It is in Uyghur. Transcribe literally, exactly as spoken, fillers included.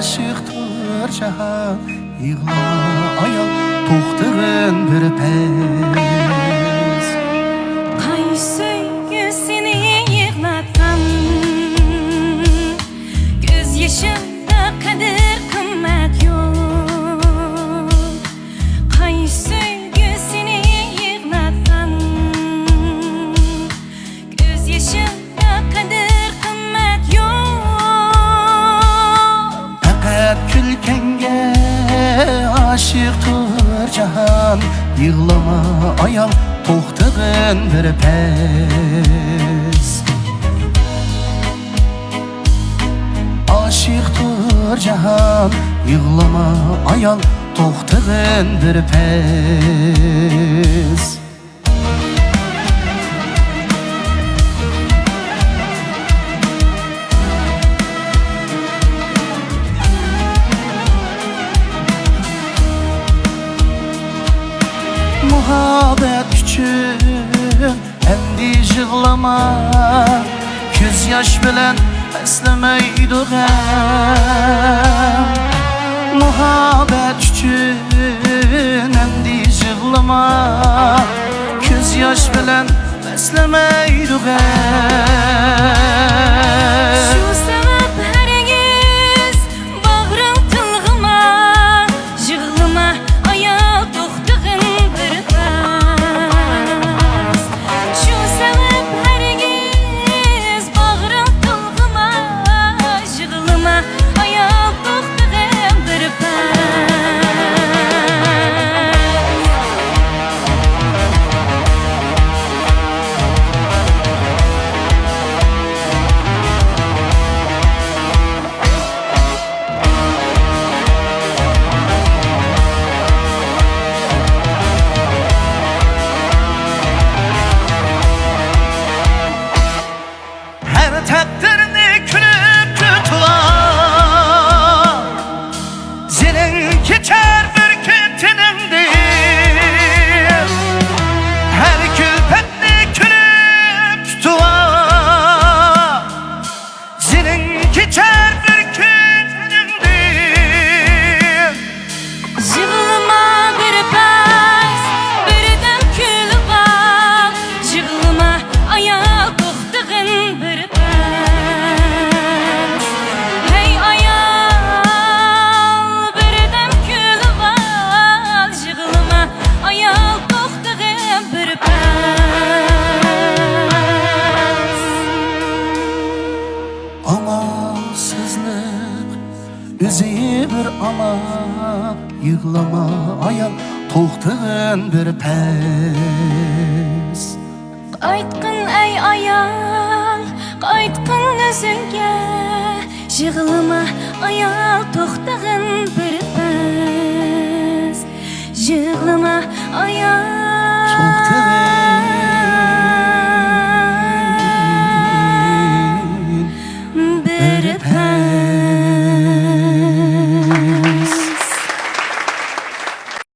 ئاشىقتۇر جاھان، يىغلاما ئايال، توختىغىن بىر پەس. قايسى سۆيگۈ سېنى يىغلاتقان؟ كۆز يېشىڭدا قەدىر قىممەت يوق. قايسى سۆيگۈ سېنى يىغلاتقان؟ كۆز يېشىڭدا قەدىر قىممەت يوق. پەقەت كۈلكەڭگە ئاشىقتۇر جاھان، يىغلاما ئايال، توختىغىن بىر پەس. ئاشىقتۇر جاھان، يىغلاما ئايال، توختىغىن بىر پەس. مۇھەببەت ئۈچۈن ئەمدى يىغلاما، كۆز ياش بىلەن بەسلىمەيدۇ غەم. مۇھەببەت ئۈچۈن ئەمدى يىغلاما، كۆز ياش بىلەن بەسلىمەيدۇ غەم. شۇ سەۋەب ھەرگىز باغرىڭ تىلغىما، يىغلىما ئايال، توختىغىن بىر پەس. شۇ سەۋەب ھەرگىز باغرىڭ تىلغىما، يىغلىما ئايال، توختىغىن بىر پەس. ھەر تەقدىرنى كۈلۈپ كۈتۈۋال، زېھنىڭ كېچەر بىر كۈن تېنىڭدىن. ھەر كۈلپەتنى كۈلۈپ كۈتۈۋال، زېھنىڭ كېچەر بىر كۈن تېنىڭدىن. يىغلىما بىر پەس، بىردەم كۈلۈۋال. يىغلىما ئايال، توختىغىن بىر پەس. ھەي ئايال، بىردەم كۈلۈۋال. يىغلىما ئايال، توختىغىن بىر پەس. ئامالسىزلىق ئۆزى بىر ئامال، يىغلاما ئايال، توختىغىن بىر پەس. قايتقىن ئەي ئايال، قايتقىن ئۆزۈڭگە، يىغلىما ئايال، توختىغىن بىر پەس. يىغلىما ئايال،